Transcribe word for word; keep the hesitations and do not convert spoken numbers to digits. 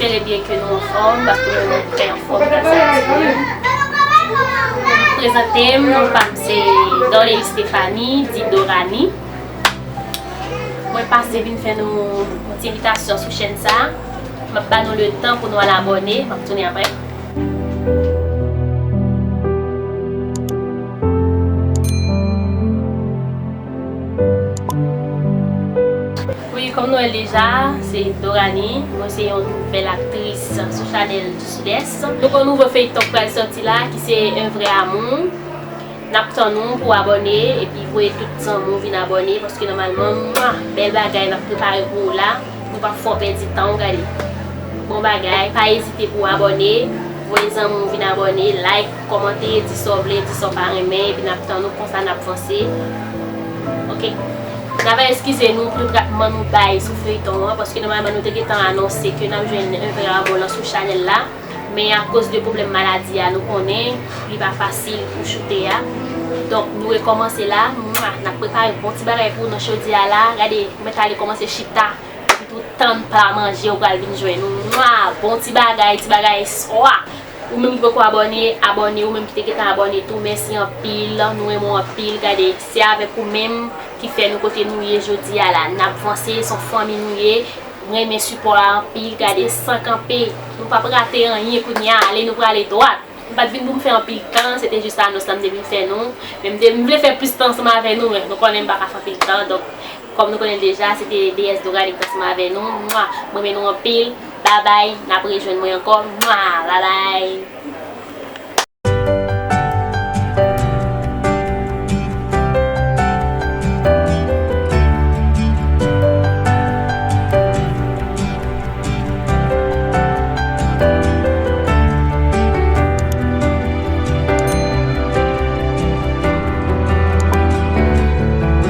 Bèl e byen ke nou anfòm, paske nou fè anfòm gras a Dye. Prezante m, non pa m se Dorley Stephanie, di Dorani. Mwen pase vin fè nou yon ti envitasyon sou chèn sa. M ap ba nou le tan pou nou al abòne, m ap tounen apre. Wi, kòm nou wè l deja, se Dorani. Mwen se yon nouvèl aktris sou chanèl du Sud-Est. Nou gen yon nouvo feyton k pral sòti la, ki se Un vrai amour. N ap tann ou pou abòne, epi voye tout zanmi w vin abòne, paske nòmalman, mwa, bèl bagay n ap prepare pou ou la. Nou p ap fè w pèdi tan w, gade. Bon bagay, pa ezite pou w abòne, voye zanmi w vin abòne, like, kòmante, di sa w vle, di sa w pa renmen, epi n ap tann ou, konsa n ap vanse. Ok. N ap eskize nou pou tratman nou bay sou feyton an, paske nòmalman nou te gentan anonse ke n ap jwenn Un vrai amour lan sou chanèl la. Men akoz de pwoblèm maladi a, nou konnen li pa fasil pou choute a. Donk, nou rekòmanse la. Mwa, n ap prepare bon ti bagay pou ou nan chodyè a la. Gade, ou mèt ale kòmanse chita. Epi tou tann pla manje ou pral vin jwenn ou. Mwa, bon ti bagay, ti bagay swa. Ou menm ki poko abòne, abòne. Ou menm ki te gentan abòne tou, mèsi anpil. Nou renmen w anpil. Gade, se avèk ou menm ki fè nou kote nou ye jodi a la. N ap vanse, se yon fanmi nou ye. M renmen sipò a anpil, gade san kanpe. Nou p ap rate anyen kounye a, ale nou prale dwat. M pa t vin pou m fè anpil tan, se te jis anons lan m te vin fè nou. Men m te, m vle fè plis tan ansanm avè nou, men nou konnen m pa ka fè anpil tan. Donk, kòm nou konnen l deja, se te Déesse Dorani ki t ansanm avè nou. Mwa, m renmen nou anpil. Babay, n ap rejwenn mwen ankò. Mwa, babay.